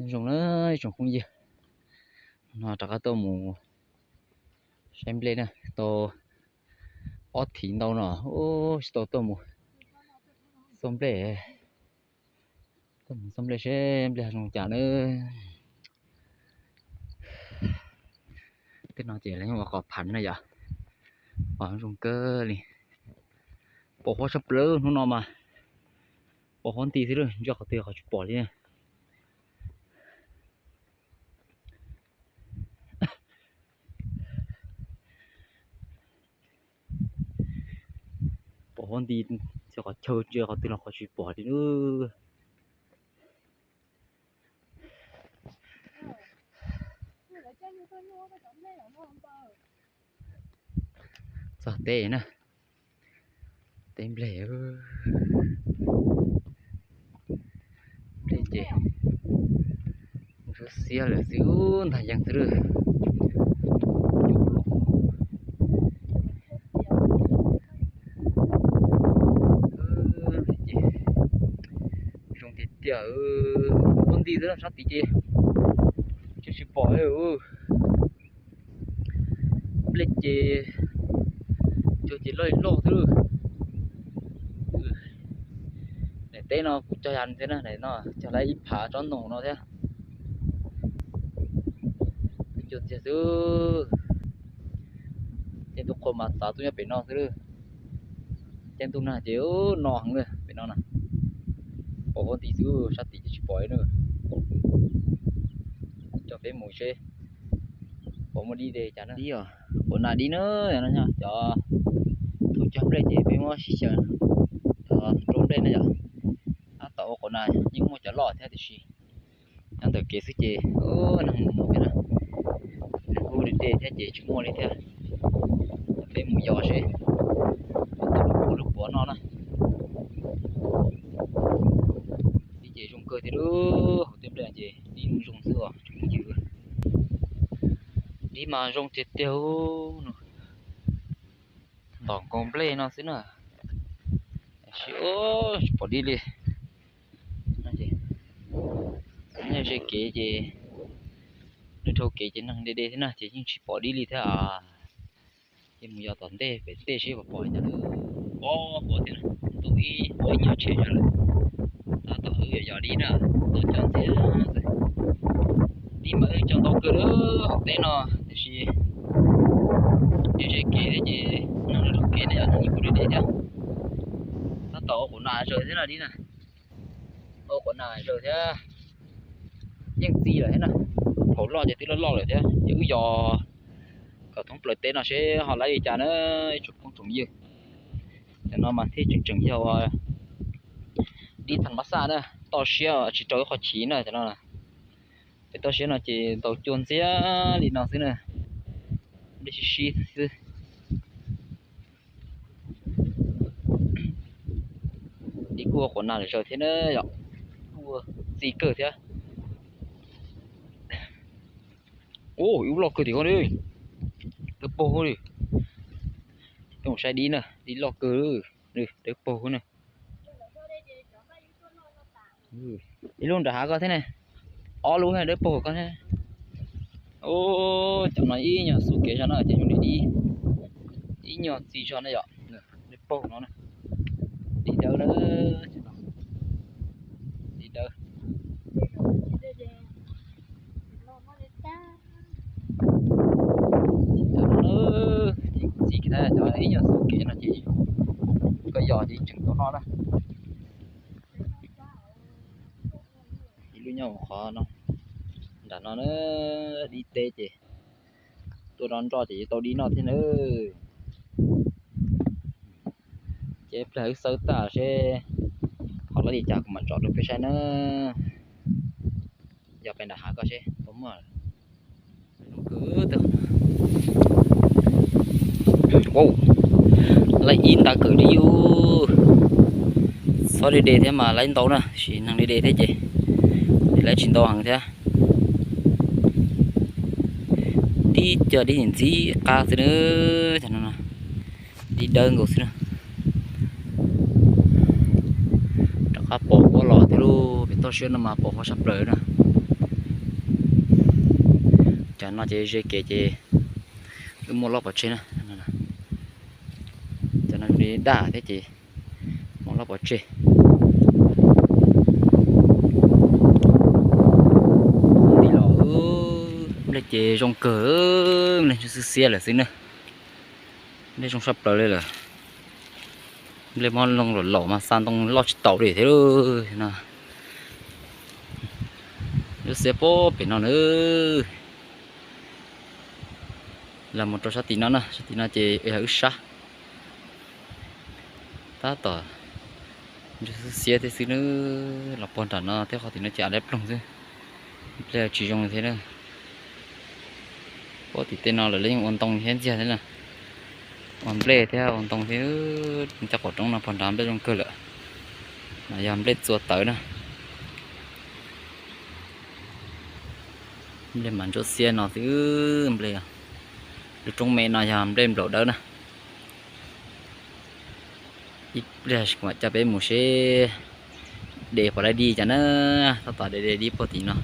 Nyob zoo na ib tsoom phooj ywg, no rov qab tuaj mus saib nplej na, tau ob thiv ntau no tsis tau tuaj mus xauj nplej. Tuaj mus xauj nplej seb nplej zoo cas na. Tej no ces lawv yeej ua qos phav na yom, qos zoo kawg li. Pom huab tshaj plaws hnub no mas, pom huab nti xwb, ntsia qhov twg qhov tsis pom li. Pom huab nti, qhov chaw ntsia qhov twg los qhov tsis pom li. Txog teb na, teb nplej, nplej ces xiab xiab lawm xwb, ntag yeej xwb. Zoo tiag tiag, huab nti xwb sab tid ces tsis pom. Nplej ces, cua ces loj loj xwb. Daim teb no kuv cog yas thiab na, daim no cog lawm ib phav tsob ntoo no thiab. Cua ntxiag xwb. Ces ntuj qhua mas txav tuaj nyob pem no xwb. Ces ntuj nag ces no heev li pem no na. Pom huab nti xwb sab tid ces tsis pom na. Coj peb mus seb puas muaj dib dej cas na. Dib os, quas nas dib na, cov thaum cog nplej ces peb muab sib xyaw rau nplej na yom. Tab tom ua quas nas yeej muaj cov loj thiab tiam sis nyob ntawm kev xwb ces neeg mus mus thiab na, neeg hu de de thiab ces tsis muaj li thiab. Peb mus yos seb puas tau lub puav noj na. Dib ces zoo kawg thiab lauj, hauv tej nplej ces dib zoo xwb os tsoom phooj ywg. Dib mas zoo tiag tiag, ntom nkaus nplej no xwb na. Tab sis tsis pom dib li. Nyob ze kev ces, nyob dhau kev ces neeg de de thiab na ces yeej tsis pom dib li thiab. Ces mus yos tom ntej pem tej seb puas pom li cas. Pom, pom thiab, ntuj ib, pom ib nyuag tshem zog lawm. Tab tom wb yos yos dib na, tau cov ntxiag xwb. Dib mas wb cog ntau kawg lawm hauv teb no tiam sis nyob ze kev thiab ces neeg dhau kev na yom, neeg yeej pom deb deb thiab. Tab tom ua quas nas zaws thiab na dib na. Ua quas nas zaws thiab, yeej txi lawm thiab na. Thaum loj ces twb loj loj lawm thiab ces wb yos kom thoob plaws teb no seb ho laib li cas na ib tsoom phooj tsoom ywg. Cov no mas thiaj tseem tseem yog ua dib thas mas xaj na, toj siab tsis rau ib qho chiv na cov no. Pem toj siab no ces ntaus cua ntxiag li no xwb na, nplej sib sib xwb. Dib kuj ua quas nas lawm zaws thiab na yom, kuj txi kawg thiab. Ub, ib lub loj kawg tim ko li, dawb paug li. Peb mus saib dib na, dib loj kawg, dawb paug na. Ib lub nram hav ko thiab ne, ob lub dawb paug ko thiab. Cov no ib nyuag xub kev zog no ces zoo li dib, ib nyuag txi zog na yom, dawb paug no na. Dib dawb na, dib dawb. Txi thiab cov ib nyuag xub kev no ces koj yos ces tseem tau noj na. Ib lub nyob qhov no, nram no na, dib teb ces tuaj nroj nroj ces yuav tau dib noj thiab na. Ces plag wb xawb tag seb ho laib li cas kuv mam tsom rau peb saib na. Yos pem nram hav ko seb puas muaj. Laib ib nta kawm dib ub. Txhob de de thiab mas laib ntau na, sis neeg de de thiab ces laib tsis ntau heev thiab. Dib cog dib ntxim qab xwb na, dib dawb nkaus xwb na. Rov qab pos huab los thiab lauj, pem toj siab no mas pos huab sab plaws na. No ces ze kev ces wb muab loj pov tseg na. Cov no li daj thiab ces muab loj pov tseg. Nplej ces zoo kawg, nplej ntsuab xiab xiab lawm xwb na. Nplej zoo saj plaws li lawm. Nplej mob loo laus laus mas xa ntoo loj tsis taus li thiab no. Ntsuab xiab pob pem no na. Los mus rau sab tim no na, sab tim no ces yog wb sab. Tab tom ntsuab xiab thiab xwb na, los pog nram no thiab qhov tim no ces av dab ploog xwb. Nplej tsis zoo thiab na. Pob tim tej no lawv yeej ua ntoo thiab ntxiag thiab na. Ua nplej thiab ua ntoo thiab. Cov qaum roob no pog nrad nplej zoo kawg lawm. No yog nplej txua tawv na. Nplej mas ntsuab xiab no xwb nplej. Lub roob me no yog nplej nplaum dawb na. Ib pliag mam coj peb mus seb de puas dai dib cas na. Tab tom de de dib pob tim no.